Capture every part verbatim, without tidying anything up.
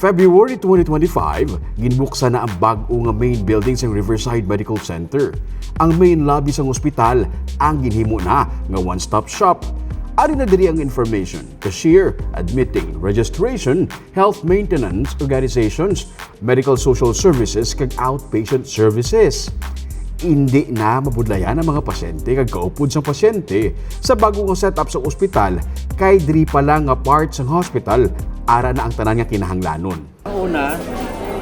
February twenty twenty-five, ginbuksan na ang bag-o nga main building sang Riverside Medical Center. Ang main lobby sang ospital ang ginhimo na nga one-stop shop. Ari na diri ang information, cashier, admitting, registration, health maintenance organizations, medical social services, kag outpatient services. Indi na mabudlayan ang mga pasyente kag kaupod sang pasyente sa bag-o nga setup sa ospital, kay diri pa lang nga part sang hospital, ara na ang tanan nga kinahanglanon. Una,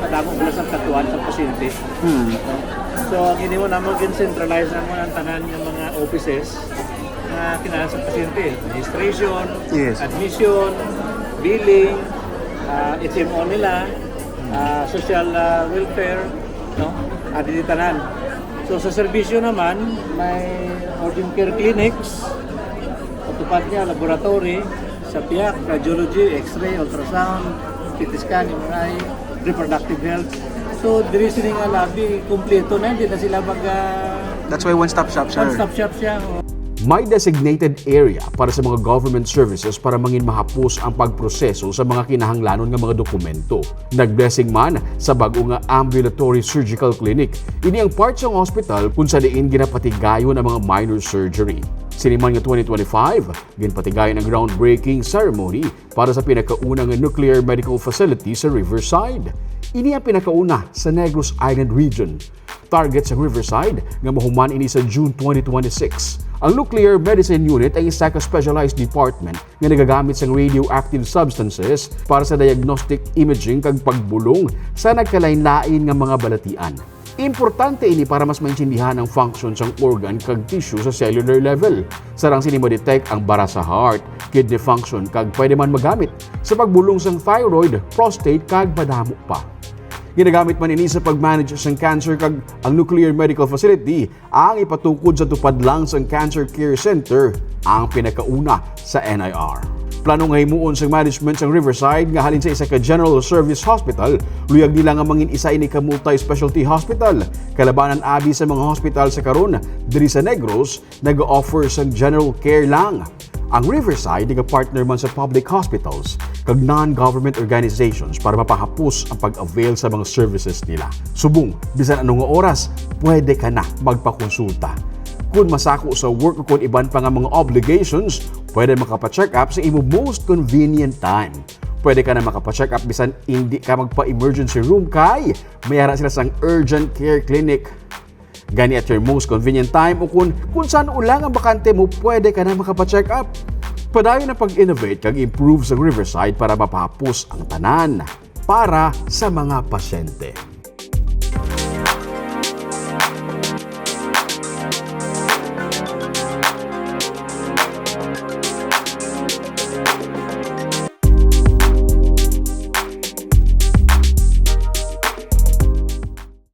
madamo na sang katuan sa pasyente. Hmm. So, ang ginhimo namo, gin-centralize namo ang tanan nga mga offices nga kinahanglan sa pasyente. Registration, Yes. admission, billing, ah, H M O nila, ah, social, ah, welfare, no? Adi di tanan. So, sa serbisyo naman, may urgent care clinics, patupad niya, laboratory, sa piyak, radiology, x-ray, ultrasound, C T scan, M R I, reproductive health. So, diri sini nga lobby, kompleto na, hindi na sila mag, ah, That's why one-stop shop, sir. One-stop shop siya, oh. May designated area para sa mga government services para mangin mahapos ang pagproseso sa mga kinahanglanon nga mga dokumento. Nag-blessing man sa bag-o nga ambulatory surgical clinic. Ini ang part sang hospital kung sa diin ginapatigayon ang mga minor surgery. Sini man nga twenty twenty-five, ginpatigayon ang groundbreaking ceremony para sa pinakauna nga nuclear medical facility sa Riverside. Ini ang pinakauna sa Negros Island region. Target sa Riverside nga mahuman ini sa June twenty twenty-six. Ang Nuclear Medicine Unit ay isa ka specialized department nga nagagamit sang radioactive substances para sa diagnostic imaging kag pagbulong sa nagkalainlain nga mga balatian. Importante ini para mas maintindihan ang function sang organ kag tissue sa cellular level. Sarang sini ma-detect ang bara sa heart, kidney function, kag pwede man magamit sa pagbulong sang thyroid, prostate, kag madamo pa. Ginagamit man ini sa pag-manage sang cancer, kag ang Nuclear Medical Facility ang ipatukod sa tupad lang sang Cancer Care Center, ang pinakauna sa N I R. Plano nga himuon sang management sang Riverside nga halin sa isa ka general service hospital, luyag nila nga mangin isa ini ka multi-specialty hospital. Kalabanan abi sa mga hospital sa karon diri sa Negros, nag-offer sang general care lang. Ang Riverside nagapartner man sa public hospitals kag non-government organizations para mapahapos ang pag-avail sa mga services nila. Subong, bisan ano nga oras, pwede ka na magpakonsulta. Kung masako sa work o kung iban pa nga mga obligations, pwede makapa-check up sa imo most convenient time. Pwede ka na makapa-check up bisan indi ka magpa-emergency room kay may ara sila sang urgent care clinic. Gani at your most convenient time o kung, kung saan lang ang bakante mo, pwede ka na makapa-check up. Padayon ang pag-innovate kag improve sa Riverside para mapahapos ang tanan para sa mga pasyente.